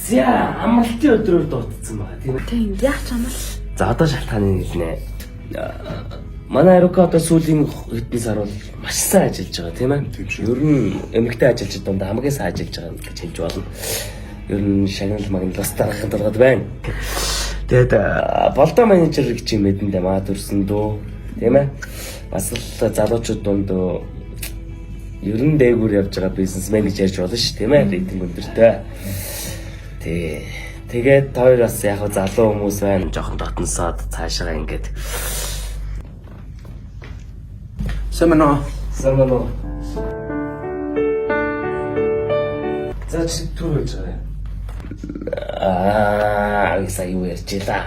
За, амралтын өдрөөр дуудсан байгаа, тийм ээ. Тийм, яах ч амал. За, одоо шалтгааныг хэлнэ. Манай Арука одоо сүүлийн хэдэн сар бол маш сайн ажиллаж байгаа, тийм ээ. Тийм шүү. Ер нь эмэгтэй ажилчид дунд хамгийн сайн ажиллаж байгаа гэж хэлж болно. Ер нь шагнал магнал бас дарахын толгойд байна. Тэгээд болдоо менежер гэж юм эдэндээ маа төрсөн дөө, тийм ээ. Бас л залуучууд дунд ер нь дээгүүр явж байгаа бизнесмен гэж ярьж болно шүү, тийм ээ. Рейтинг өндөртэй. Тий. Тэгээд та хоёр бас яг хав залуу хүмүүс байна. Жохон дотносоод цаашаа ингээд Сайн байна уу? Сайн байна уу? За, чи түр байж байгаа юм. Аа, сая юу ярьж илаа.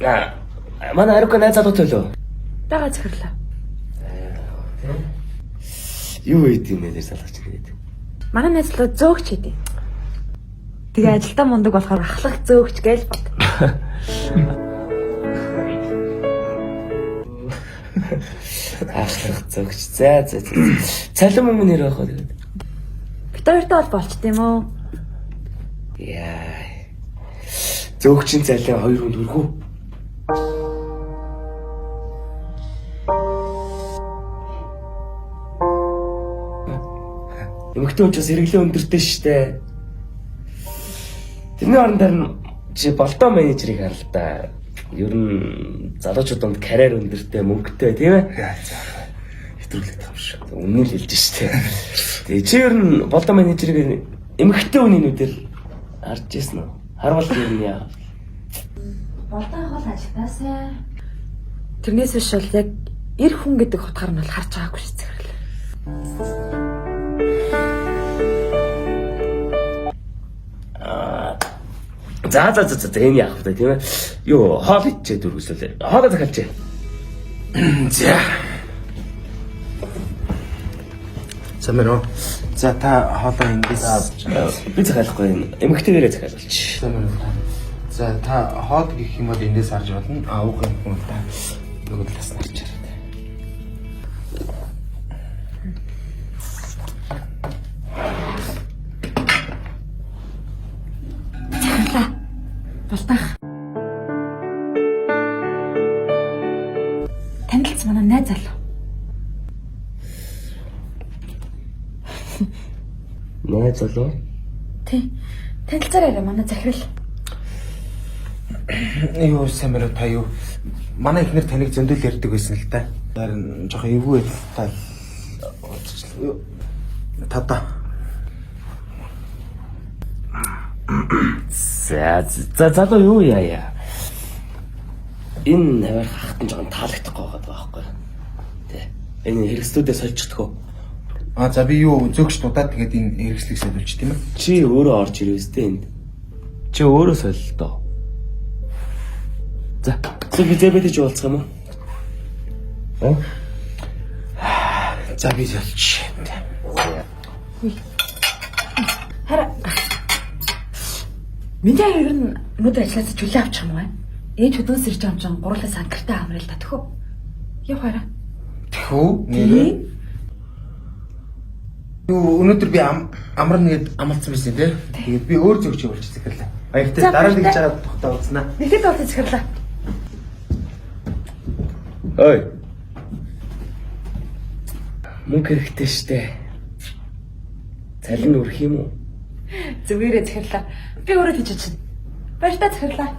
Аа, манай Арука найз залуутай лөө. Бага захирлаа. Юу хийд юм бэ, тэр залгаж тэгээд. Манай найз луу зөөгч хийдэ. Тэгээ ажилдаа мундаг болохоор ахлах зөөгч гээл бод. Ахлах зөгч. За за за. Цалин мөнгө нэр байх уу тэгээд. Бит хоёртой бол болчт юм уу? Яа. Зөөгчийн цалин хоёр хүнд хүрэх үү? Эмэгтэй хүн ч бас хэрэглээ өндөртэй штэ. Тэрний оронд харин чи болдоо менежерийг харал та. Ер нь залуучууд донд карьер өндөртэй, мөнгөтэй, тийм ээ? Яа, за. Хэтрүүлээд байгаа юм шиг. Үнэн л хэлж штэ. Тэгээ чи ер нь болдоо менежерийг эмэгтэй хүний нүдээр харж ирсэн үү? Харвал ер нь яа? Болдоо хол ажилтаасаа. Тэрнээс биш бол яг эр хүн гэдэг утгаар нь бол харж байгаагүй ш захирлаа. За за за за, энэ яах вэ, тийм ээ? Юу, хоол идчихэд үргэлжлүүлээ. Хоолоо захиалчээ. За. Сайн байна уу? За, та хоолоо ингээс. Би захиалахгүй юм. Эмэгтэйгээрээ захиалуулчих. Сайн байна уу? За, та хоол гэх юм бол эндээс харж болно. А уух юм бол та нөгөө талаас нь харж хараа. Захирлаа. Болтаах. Танилцсан манай найз залуу. Найз залуу. Тий. Танилцаарай манай захирал. Юу, сайн байна уу, та юу? Манай эхнэр таныг зөндөл ярьдаг байсан л да. Харин жоохон эвгүй та уулзчихлаа. Юу? Тада. За за, залуу, юу яа яа. Энэ авирах ахтан жоохон таалагдахгүй байгаа байхгүй. Тэ. Энэ хэрэгслүүдээ сольчихдгоо. А за, би юу, зөөгч дуудаад тэгээд энэ хэрэгслийг солиулж, тийм ээ. Чи өөрөө орж ирвэстэй энд. Чи өөрөө солилдоо. За, зөв би зэбэдэж уулзах юм уу? Аа? За, би солиж. Хараа. Миний хоёр нь өнөөдөр ажилласаа чөлөө авчих юм уу? Ээж хөдөөс ирж байгаа юм чинь гурлаа сангартай амрал та төхөө. Яв хараа. Тэхүү нэрээ. Юу, өнөөдөр би амарна гэд амалцсан байсан тий. Тэгээд би өөр зөөгч явуулж захирлаа. Баяртай, За, дараа нэг баяртай. жагаад тухтай уулзнаа. Нэгтэд болтой захирлаа. Ой. Мөнгө хэрэгтэй штэ. Цалин өрөх юм уу? Зүгээрээ захирлаа. Би өөрөө тийч чинь. Баяртай захирлаа.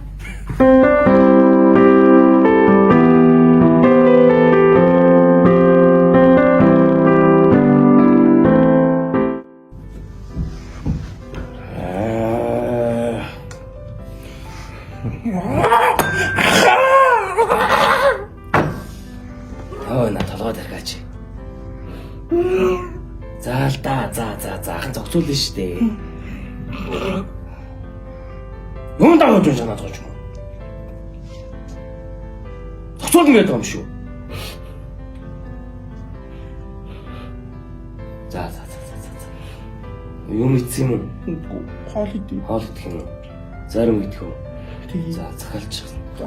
Аа. Ой, на толгой тархаач. За л да, за за за, ахын зогсуулна штэ. Юун дагаж юм санаад байгаа юм. Зогсуулна гэдэг юм шүү. За за за за за. Юм идсэн юм уу? Хоол идэв. Хоол идэх юм уу? Зарим идэх үү? За, захиалчих. За.